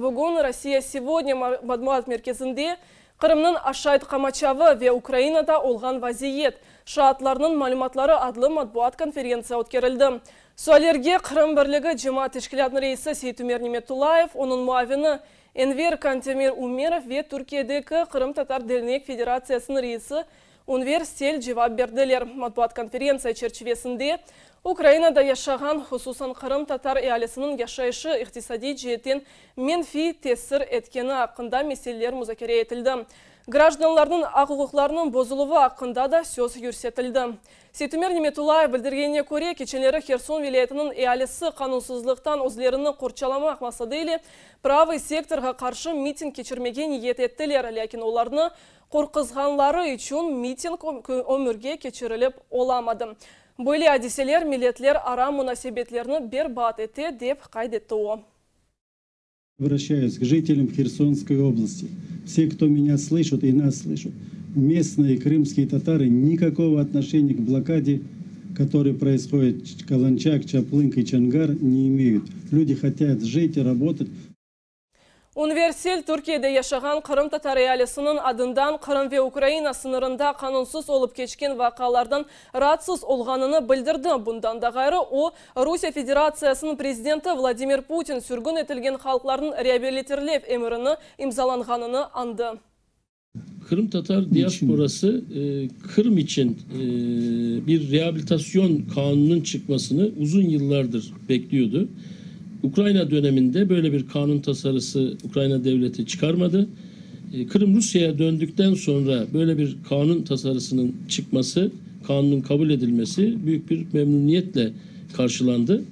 Bugün Rossiya segodnâ matbuat merkezinde Qırımnıñ aşayt qamaçavı ve Ukrainada olğan vaziyet: şaatlarnıñ malümatları adlı matbuat konferentsiya ötkerildi. Suallerge Qırım birligi cemaat teşkilâtınıñ reisi Seytumer Nimetullayev, onıñ muavini Enver Kantemir Umerov ve Türkiyedeki Qırımtatar Dernek Federatsiyasınıñ reisi Ünver Sel cevap berdiler. Matbuat konferentsiya çerçivesinde Ukrainada yaşağan, hususan qırımtatar ealisiniñ yaşayışı iqtisadiy ceetten menfiy tesir etkeni aqqında meseleler muzakere etildi. Grajdanlarnıñ aq-uquqlarınıñ bozuluvı aqqında da söz yürsetildi. Seytumer Nimetullayev bildirgenine köre, keçenleri Herson vilâyetiniñ ealisi qanunsızlıqtan özlerini qorçalamaq maqsadı ile Pravıy sektorğa qarşı miting keçirmege niyet ettiler, lâkin olarnı qorquzğanları içün miting ömürge keçirilip olamadı. Böyle adiseler milletlerara munasebetlerni berbat ete, dep qayd etti o. Обращаюсь к жителям Херсонской области. Все, кто меня слышат и нас слышат, местные крымские татары никакого отношения к блокаде, которая происходит Каланчак, Чаплынка и Чонгар, не имеют. Люди хотят жить и работать. Ünver Sel Türkiyede yaşağan qırımtatar ealisiniñ adından Qırım ve Ukraina sıñırında qanunsız olıp keçken vaqialardan raatsız olğanını bildirdi. Bundan da ğayrı, o, Rusiye Federatsiyasınıñ prezidenti Vladimir Putin sürgün etilgen halqlarnıñ reabilitirlev emirini imzalanğanını añdı. Kırım Tatar diasporası Kırım için bir rehabilitasyon kanunun çıkmasını uzun yıllardır bekliyordu. Ukrayna döneminde böyle bir kanun tasarısı Ukrayna devleti çıkarmadı. Kırım Rusya'ya döndükten sonra böyle bir kanun tasarısının çıkması, kanunun kabul edilmesi büyük bir memnuniyetle karşılandı.